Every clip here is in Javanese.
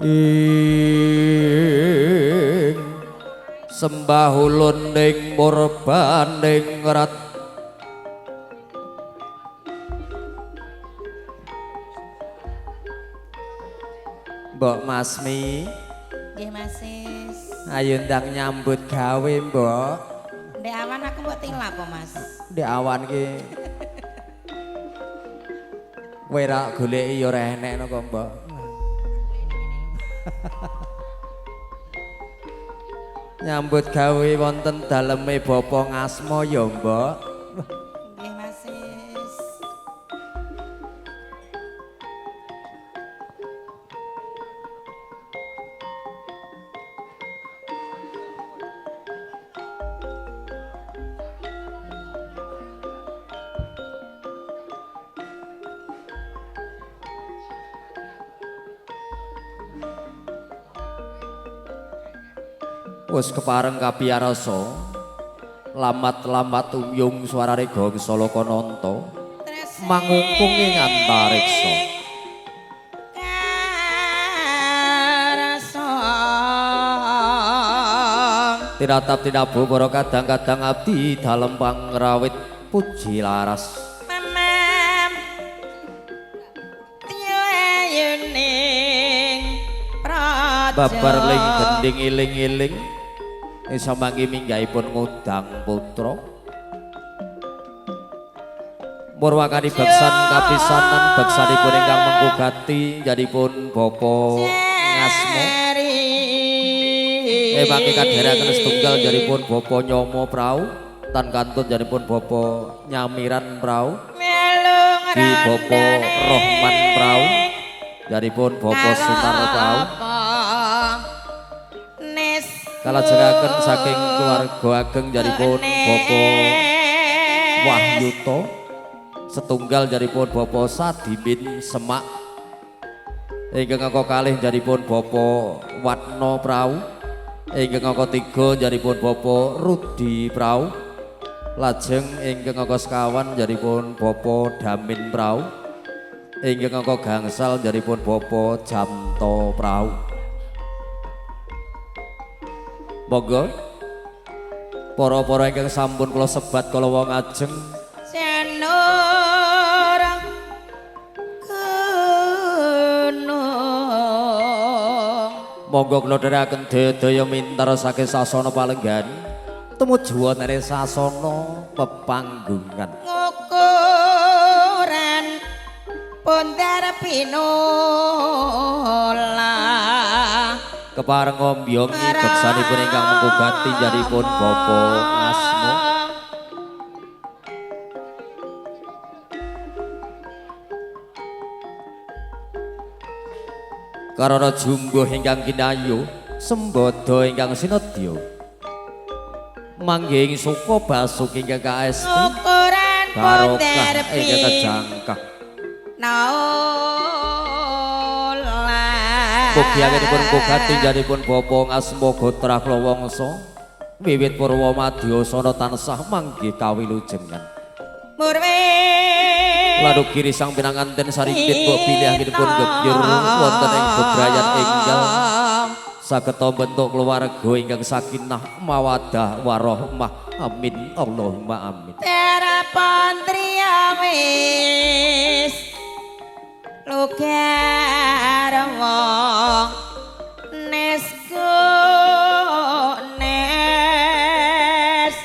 Ing sembah ulun ning murbaning rat Mbok Masmi. Nggih Masis. Ayo ndang nyambut gawe, Mbok. Ndek awan aku mbok tilap apa, Mas? Ndek awan ki. Kowe ra goleki ya ora enek no kok, Mbok. Nyambut gawe wonten daleme Bapak Ngasmo ya, Mbok. Nggih, Masis. Wis kepareng kapiyarasa lamat-lamat umyung swarane gongso lokananta mangungkung ing antariksa. Tinatap tinabu para kadang-kadang abdi dalem pangrawit puji laras. Babar ling gending iling-iling isa mangki minggahipun ngudang putra. Murwakani beksan kapisanan beksanipun ingkang mengku gati janipun Bapa Ngasmo. Mangke kadherekaken setunggal janipun Bapa Nyomo Prau tan kantun janipun Bapa Nyamiran Prau di Bapa Rohman Prau janipun Bapa Sutar Prau. Kalajengaken saking keluarga ageng jaripun Bapa Wahyuto setunggal jaripun Bapa Sadimin Semak ingkang angka kalih jaripun Bapa Watno Prau ingkang angka tiga jaripun Bapa Rudi Prau lajeng ingkang angka sekawan jaripun Bapa Damin Prau ingkang angka gangsal jaripun Bapa Jamto Prau. Monggo para-para ingkang sampun kula sebat kala wong ajeng Janur gunung. Monggo kula dherekaken daya-daya mintar saking sasana palenggan tumuju wonten sasana pepanggungan. Ngukuran pondar pinola kepareng ngombyongi beksanipun ingkang mengku gati janipun Bapa Ngasmo. Karana jumbuh ingkang kinayu sembada ingkang sinedya manggih ing suka basuki ingkang kaesti barokah ingkang kejangkah. Mugi anggenipun kogati janipun Bapa Ngasmo Gotra Klawangsa wiwit purwa madyasana tansah manggih kawilujengan. Lan ugi risang pinanganten sarimbit mbok bilih anggenipun gebyur wonten ing bebrayan enggal saged bentuk keluarga ingkang sakinah mawaddah warahmah. Amin Allahumma amin. Terapon triya wis lugar wong nesku nes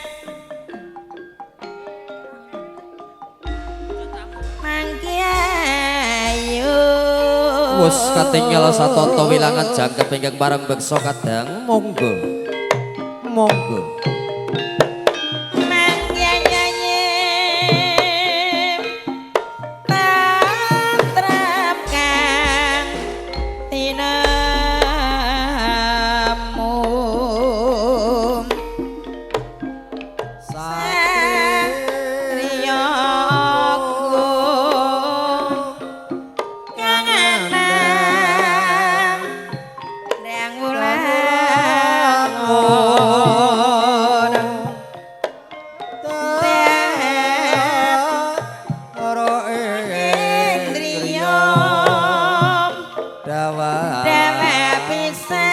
mangki ayu. Wis katingal satata wilangan jangkep ingkang pareng beksa kadang monggo monggo. Oh. Dawa pisan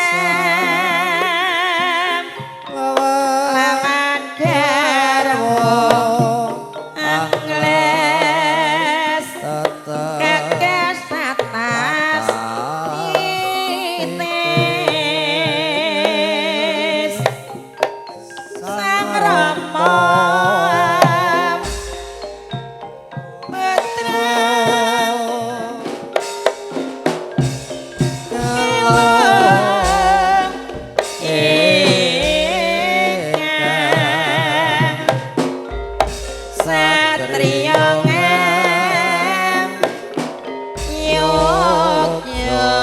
lawan garwa angles keges atas titis Sang Rama Putra kelong ingkang satriya ngam yogya.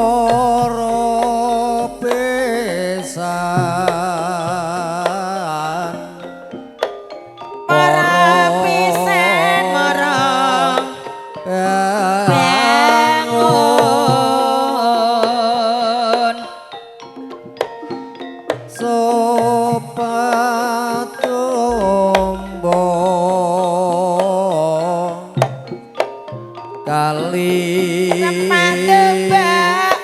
Para besan Para pisan marang bangun sopatombo kali Sepatu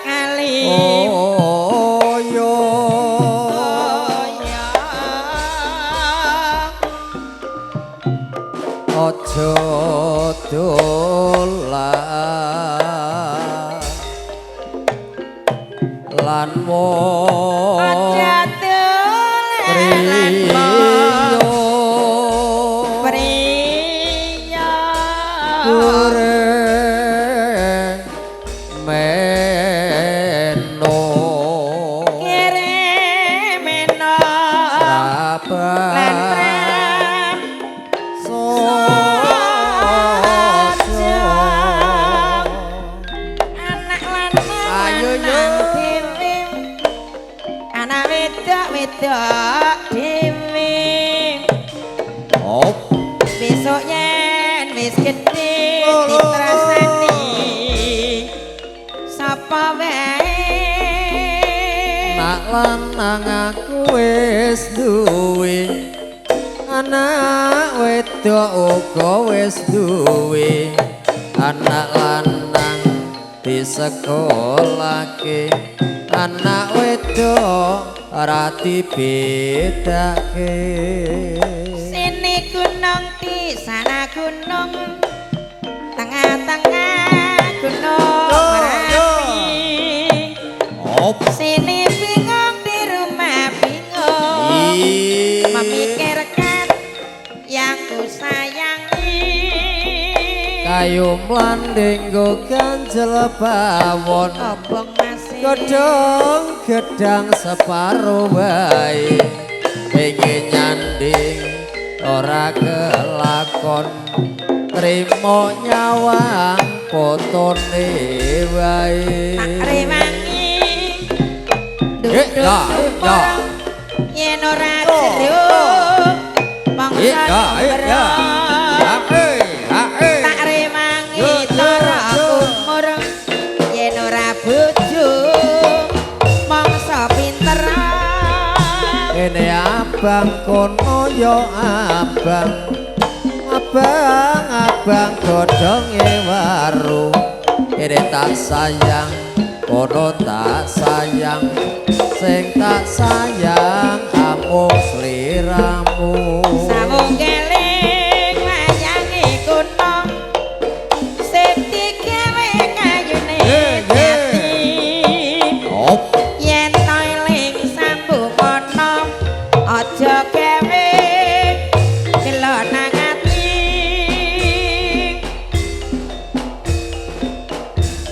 kali oyo oyo aja dolan lan wong aja dolan priyo priya goreng meno kere meno lan Rapat pram sojo anak lanang Ayo, yo. lanang dhewe anak wedok wedok dhewe Op besok yen wis gedhe Oh, oh, ditrasani sapa wae Nak lanang aku wis duwe anak wedok uga wis duwe anak lanang disekolahke anak wedok ora dibedake. Sini gunung di sana gunung tengah-tengah gunung Yo, yo. Merapi. Op Sini bingung di rumah bingung memikirkan yang ku sayangi. Kayu mlanding nggo ganjel bawon Obong masih godhong gedang separo wae pengen nyanding ora kelakon trimo nyawang fotone wae. Tak rewangi Eh, ya, ya. Yen ora Oh, jero mangsa Eh, ya, eh, ya. Ha, eh, ha, eh. Tak rewangi Yo, yo, tara yo. kumur yen ora bojo mangsa pinter. Kene abang kono ya abang abang abang godhonge waru kene tak sayang kono tak sayang sing tak sayang amung sliramu. Sawungkeling wayange kuno sing digawe kayune Eh, eh. jati. Op Yen to eling sambung ana aja gawe gelo nang ati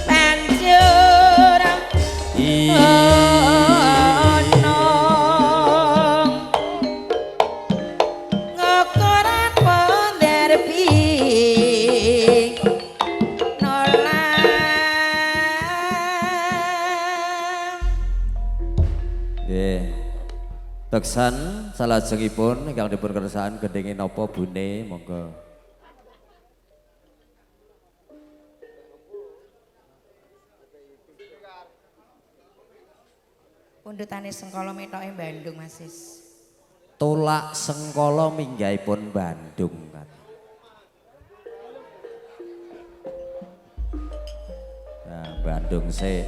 banjur ono ngokoran ponderbi nolang. Nggih. Beksan salajengipun ingkang dipun kersakaken gendhinge napa bune monggo. Pundutane sengkala metoke Bandung Mas Sis. Tolak sengkala minggahipun Bandung. Bandung sik.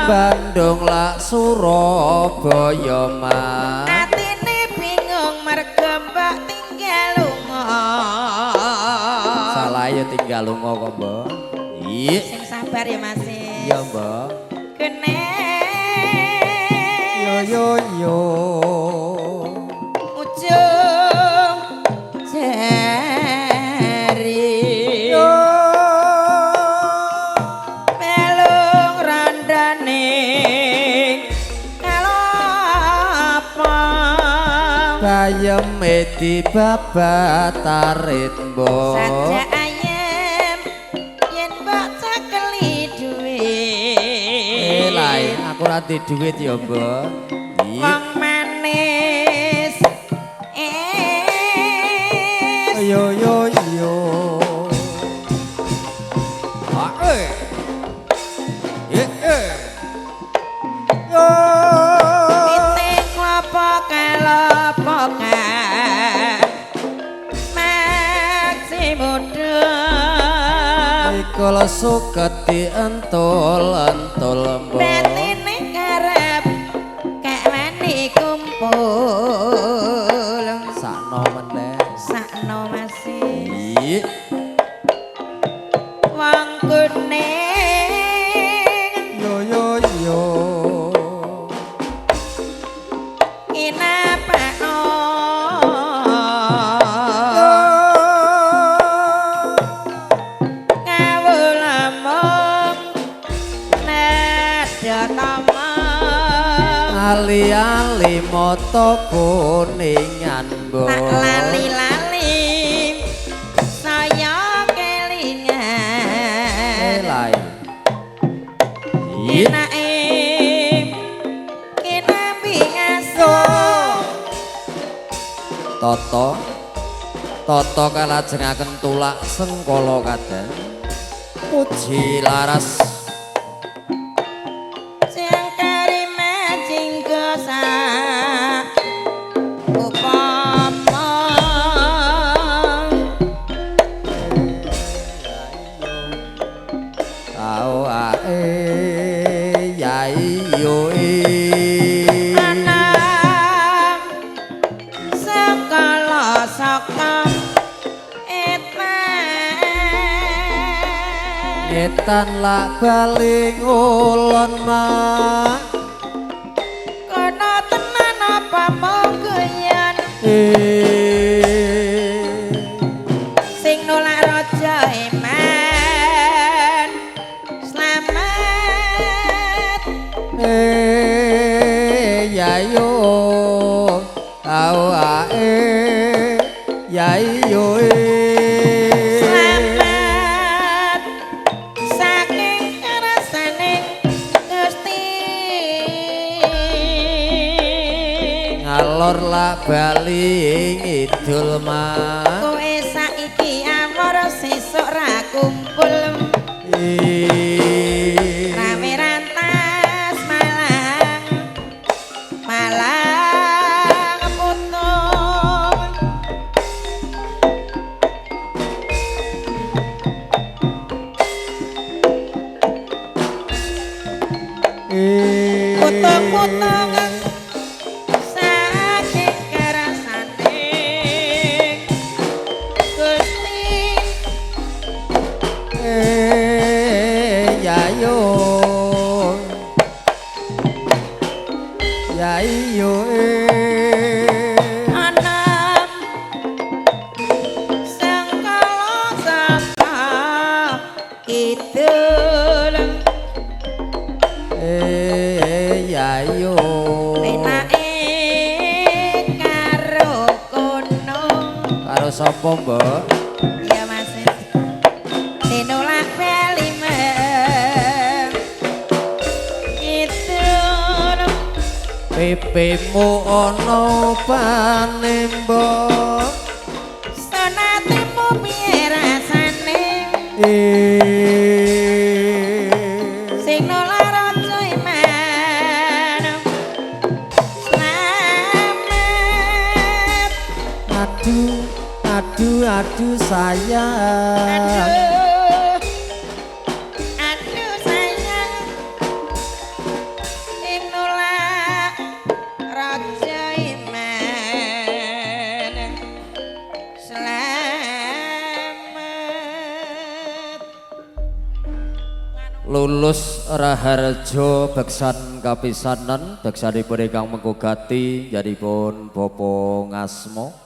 Bandung lak Surabaya mah. Atine bingung mergo mbok tinggal lunga. Salah ya tinggal lunga kok, Mbok. Iya. Sing sabar ya Mas. Iya, Mbok. Kene. Yo yo yo. Ujung jari. Yo. Melung randane kalapa. Bayem dibabat tarit, Mbok. Sajak ayem yen mbok cekeli dhuwit. Lae, aku ora duwe dhuwit ya, Mbok. Wong manis. Yo yo yo. Ah eh. Eh eh. Yo. Piting klopo kalopokan. Maxi muda. Mikul suket dientul-entul, Mbok. Batine karep kek wani kumpul. Sakno meneh. Sakno masih. Iya. Wong kuning. Yo yo yo. Inapakno. Kawula mung nedha tama. Ali-ali mata kuningan, Mbok. Tak lali-lali saya kelingan. Lae. Iya. Enake kinambi ngaso. Tata tata kalajengaken tulak sengkala kadang. Puji laras. Jangkari majingga sa upama. Tau ae yai yo e. Anam sengkala saka etan. Etan lak bali ngulon mak. Kono tenan apa monggoyan. Sing nolak raja eman. Slamet. Yayo au ae yayo. Slamet saking kerasaning Gusti. Ngalor lak bali ngidul mak. Kowe saiki amor sesuk ra kumpul. Rame rantas malang malang putung. Putung-putung saking kerasane Gusti. Yayo yayo. Anam sengkala saka kidul. Ya Ayo. Penake karo kono. Karo sapa, Mbok? Iya, Mas. Tinulak bali meng. Itu. Pepemu ana pane, Mbok? Sonatemu piye rasane? Sing nolak raja iman. Slamet. Aduh, aduh, aduh sayang. Aduh. Aduh sayang. Sing nolak raja iman. Slamet. Lulus Raharjo beksan kapisanan, beksanipun ingkang mengko gati janipun Bapak Ngasmo.